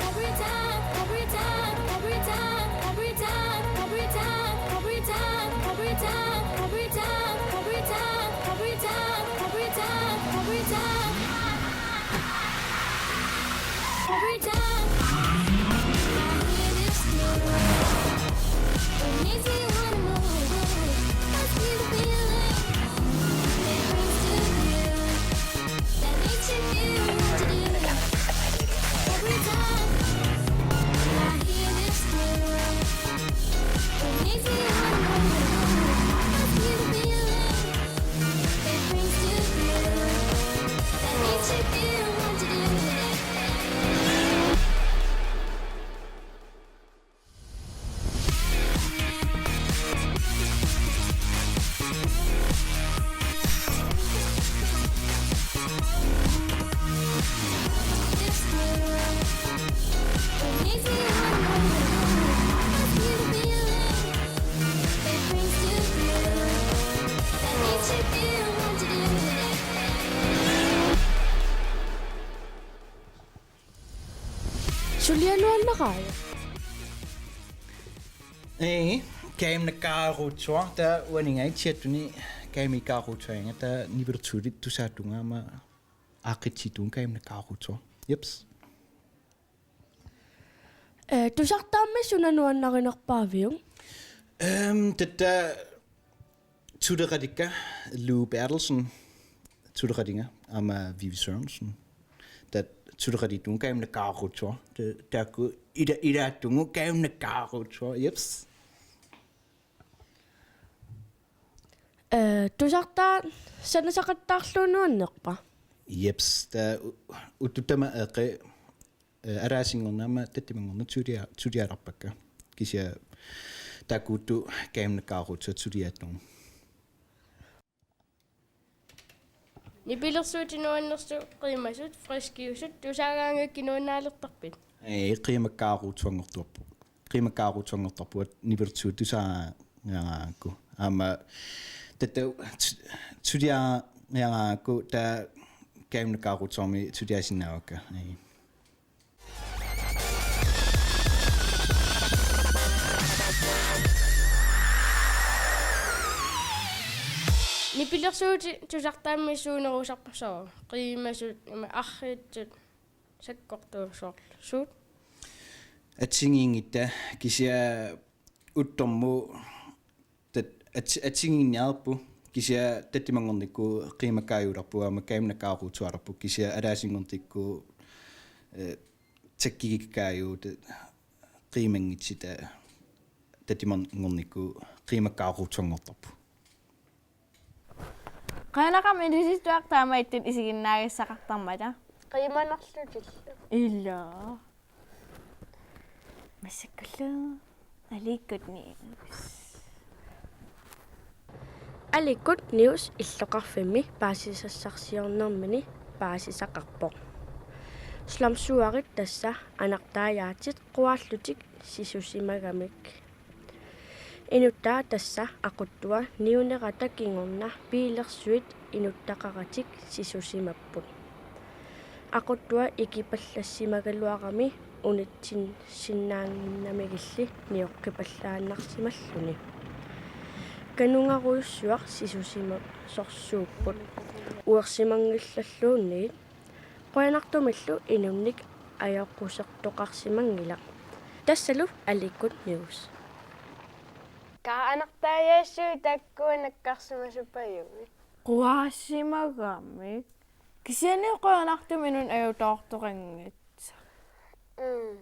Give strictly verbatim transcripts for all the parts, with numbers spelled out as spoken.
Every time I hear this tune, it makes me wanna move. Must be the feeling that brings to you, that makes you do what you do. Every time Suliaq nuannaraajuk? Ee, kajuminut nakkaaruutsuaq, taava uaninnga chatini kajuminut nakkaaruutsuaringa, taava nipilersuutit tusaata tungaanut aaqqissuutit kajuminut nakkaaruutsuaq. Jeps. Ee, tusartaammi suna nuannarinerpaaviuk? Ehm, taava tuleqatikka Lou Berthelsen, tuleqatiga aamma Vivi Sørensen. Taava tuleqatigut kajuminut nakkaaruutsuaq. Taava taakku ila-, ilaatigut kajuminut nakkaaruutsuaq, jeps. Ee, tusartaatit sanasaqattaarlugu nuannerpa? Jeps, taava u-, uttut tamaasa, ee, ee, ataasinngornermi tatimangornermi sulia-, sulialerpakka. Kisianni taakkuuttut kajuminut nakkaaruutsuat suliaattugut. Nipilersuutit nuannersut, qiimasut, friskiusut, tusaagaangakkit nuannaalertarpit? Ee, kajuminut nakkaaruutsuanngortuarput. Kajuminut nakkaaruutsuanngortuarput, nipilersuutit tusaagaangakku. Aamma taava su-, suliagaangakku taava kajuminut nakkaaruutsuarmik suliasinnaavakka. Ee. Nipilersuutit tusartaammik suunerusarpassuit? Qiimasut, ima arriitsut, sakkortuut, soorlu suut? Assigiinngitsut, kisianni uttut taava tat-, at-, assigiinniarput, kisianni tatimangornikkut qiimakkaajulerput aamma kajuminut nakkaaruutsualerput, kisianni ataasinngornikkut, ee, takkukkakkit qiimanngitsut, tatimangornikkut qiiminut nakkaaruutsuanngortarput. Qujanaqaaq Inuusuttuaq taamaattut isiginnaagassaqartarmata. Qiimanarlutillu. Ilaa. Massakkullu. Aliikkut News. Aliikkut News illoqarfimmi paasisassarsiornermini paasisaqarpoq. Slamsuarit tassa anartaajaatit quaallutik sisusimagamik. Inuttaaq tassa aquttua niunerata kingorna biilersuit inuttaqaratik sisusimapput. Aquttua ikipallassimagaluarami unitsinsinnaannginnamigilli nioqqipallaannarsimalluni. Kanungarujussuaq sisusimasorsuupput. Uersimanngillalluunniit. Qujanartumillu inunnik ajoqusertoqarsimanngilaq. Tassalu Aliikkut News. Kaa anartaajaassuit taakkua nakkarsimasupajugit. Quaassimagamik. Kisianni qujanartumik inunnik ajutoortoqanngitsoq. Mm.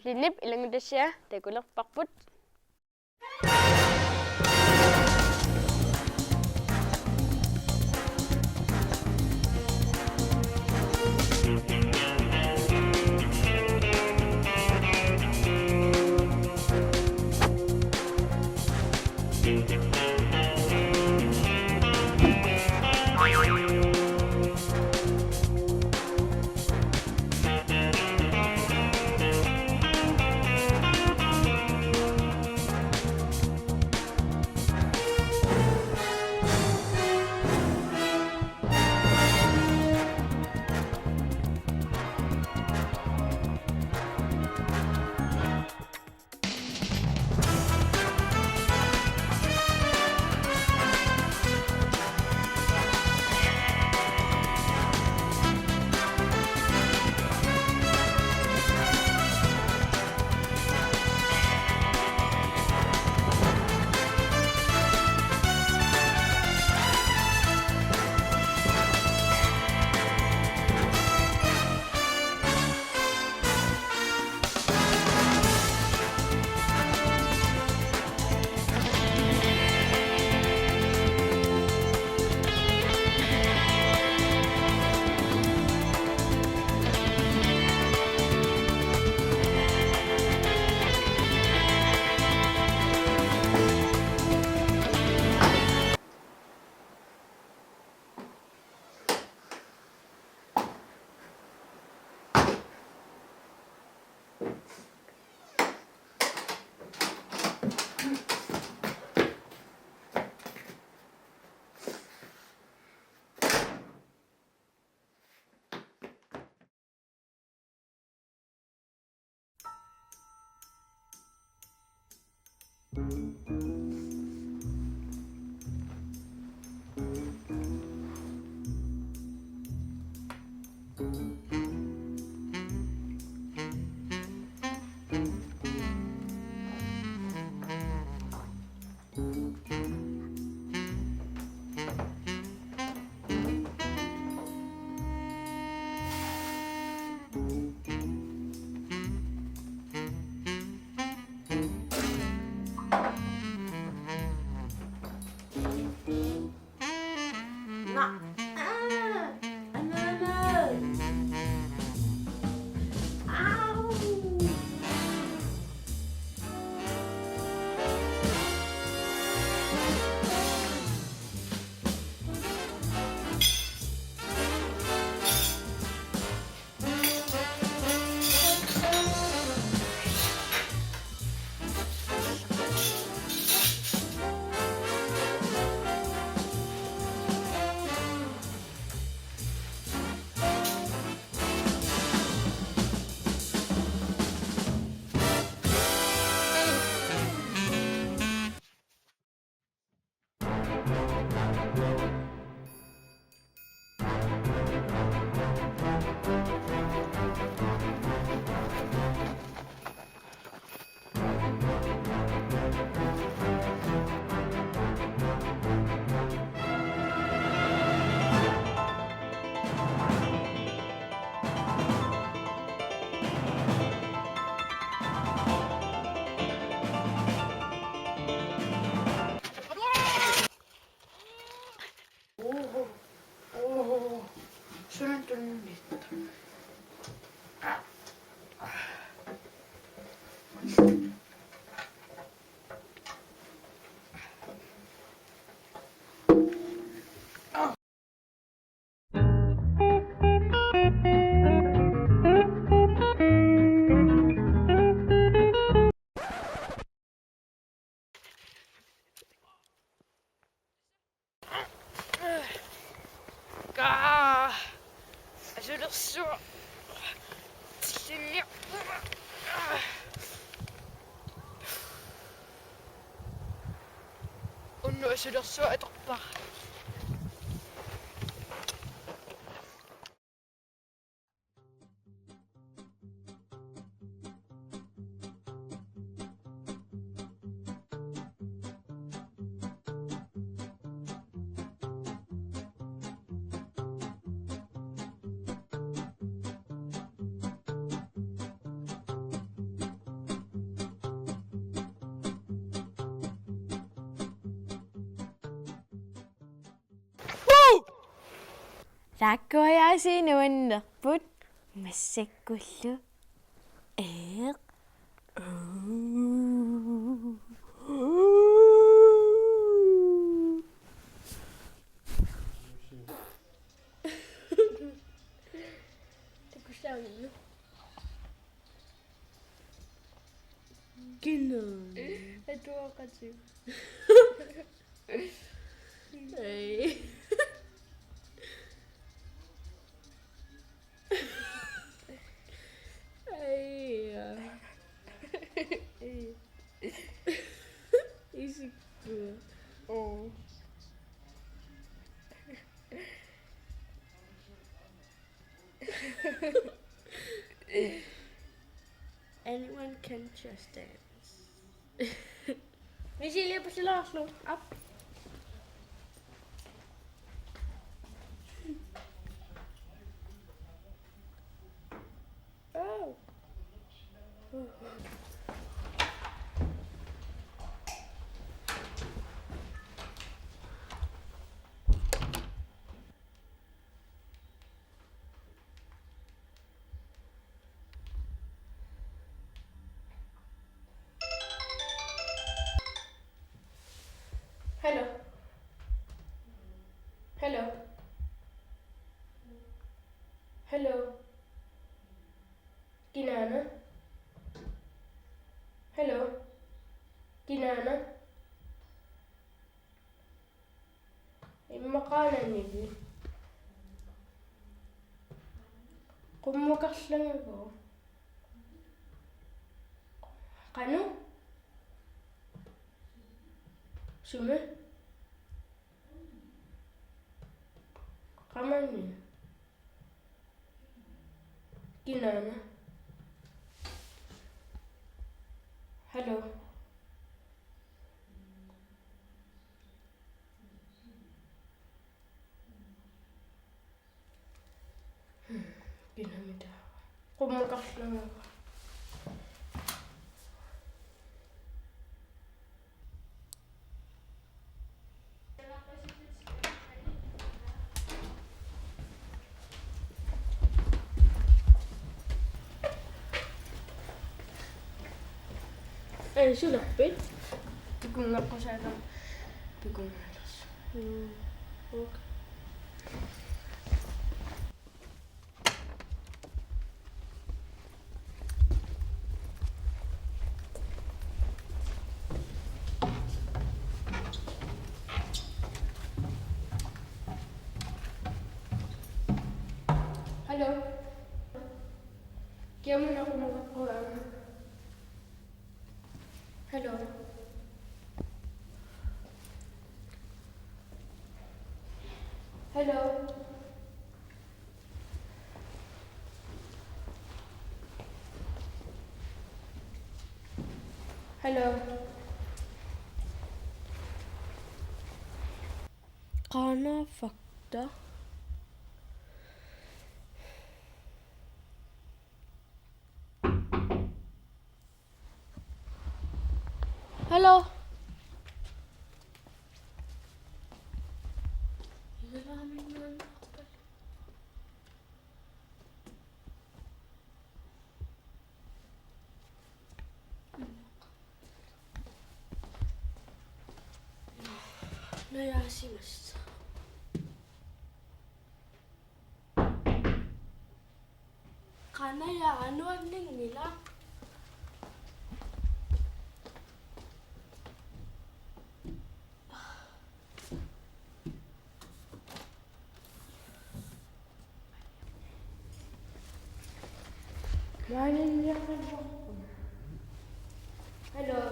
Lillip ilanngutassiaq takulerparput. Oho. Oho. Suna tunnitta. Kaa. Asulersuaq. Tillinni. Unnuk asulersuaq atorpara. Taakku aasiit nuannerput massakkullu. Eeq. Takussaaviuk? Kina? Atuaqatik. Ei. Ei. Ei. Isikku. Oo. Anyone can just dance. Misilia pusilaarlu. Up. Oh. Hello. Hello. Hello. Kinaana? Hello. Kinaana? Immaqa ananili. Qummukarlungagu. Qanoq? Sumi? Qamani. Kinaana? Hallo? Pinamita. Qummukarlunga. Ee, sularpit? Pikunnaqqusaagama. Pikunnaqqusaagama. Mm, okay. Hallo. Kiamuna qummukarlunga. Hallo. Hallo. Hallo. Qaanaaq fakta. Hallo. Najaasimassaq. Qanajaa nuanninngilaq. Hallo.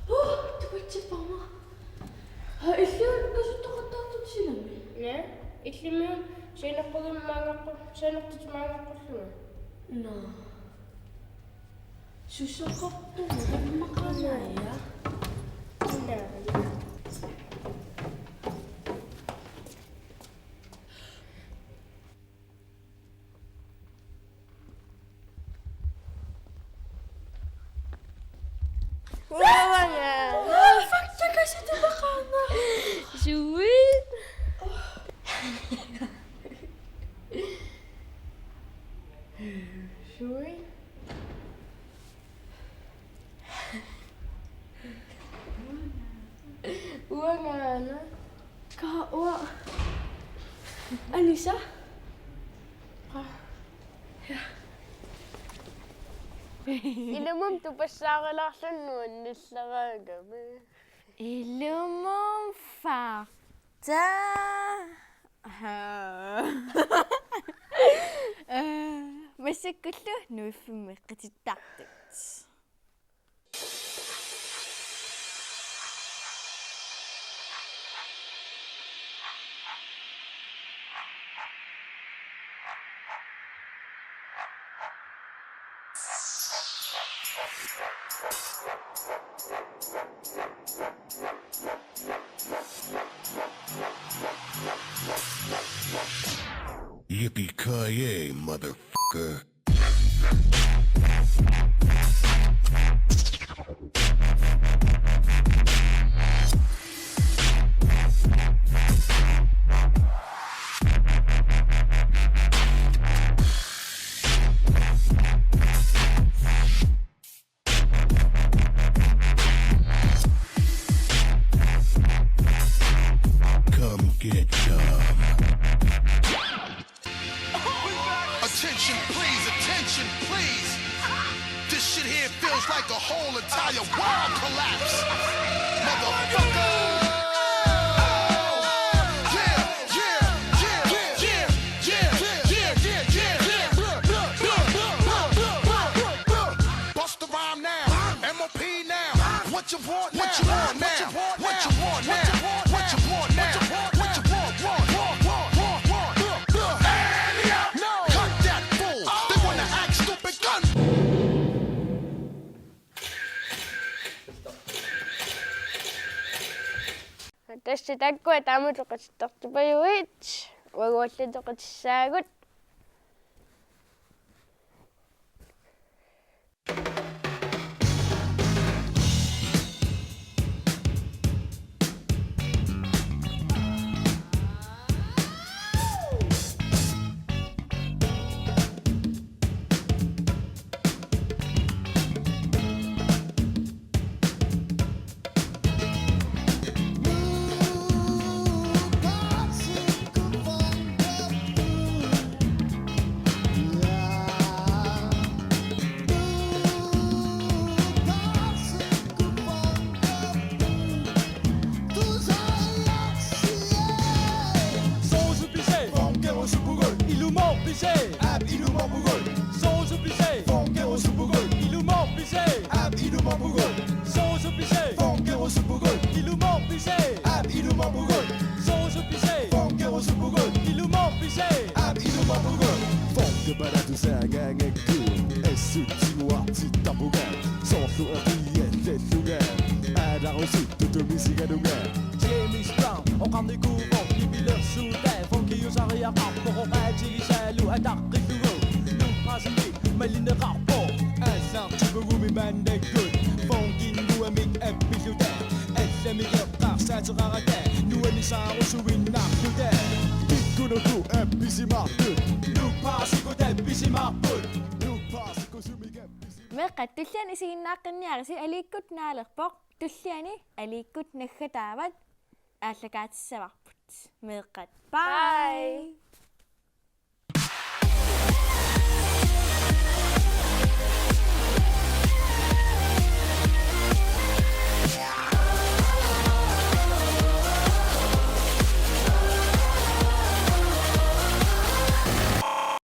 Uu, tupatsipparma. Aa, illiu kasuttoqattaartut silami. Ja, illimmi sianeqqugimmi maangaqqu-, sianertut maangaqqullugu. Naa. Susoqartoq maqanaya. Naa. Uanga. Fakta kasuttoqarna. Sui. Sui. Uangaana. Ka ua. Anisa? Qa. Ja. Ilumut tupassaarilaarlunga nuannillaraangami. Ilumut fakta. Haa. Ee, massakkullu Nuiffimmi qitittartut. Yippee-ki-yay, motherfucker. Come get some. Like a whole entire world collapse. Motherfucker. Yeah, yeah, yeah, yeah, yeah, yeah, yeah, yeah, yeah. Bust the rhyme now. M O P now. What you want now? What you want now? What you want now? What you want now? What you want? Want, want, want, want, want, want. No. Cut that fool. They wanna act stupid. Gun. Tassa taakkua taamatut qatittartupajuit, uagut allat qatissaagut. Soorlu pisee, funkerusuppugooq, ilumoorpoq pisee, aap ilumoorpugooq. Soorlu pisee, funkerusuppugooq, ilumoorpoq pisee, aap ilumoorpugooq. Soorlu pisee, funkerusuppugooq, ilumoorpoq pisee, aap ilumoorpugooq. Soorlu pisee, funkerusuppugooq, ilumoorpoq pisee, aap ilumoorpugooq. Funkepalatusaangaangakku assutsimuartittarpunga. Soorlu eqiallallunga, aalarusuttutut misigalunga. James Brown oqarnikuuvoq, nipilersuutaa funkiusariaqarpoq, oqaatigisaalu ataqqillugu. Nuuk Brassimi malineqarpoq, aallartipugumi maannakkut funkinguamik appilluta. Allamik eqqarsaateqarata nuannisaarusuinnarluta. Kikkunuku appisimaartut? Nuuk Brassikut appisimaarput. Nuuk Brassikut sumik appisimaarput? Meeqqat, tulliani isiginnaaqqinniarisi, Aliikkut naalerpoq. Tulliani Aliikkut naggataavat. Aallakaatissavarput meeqqat. Bye. Bye.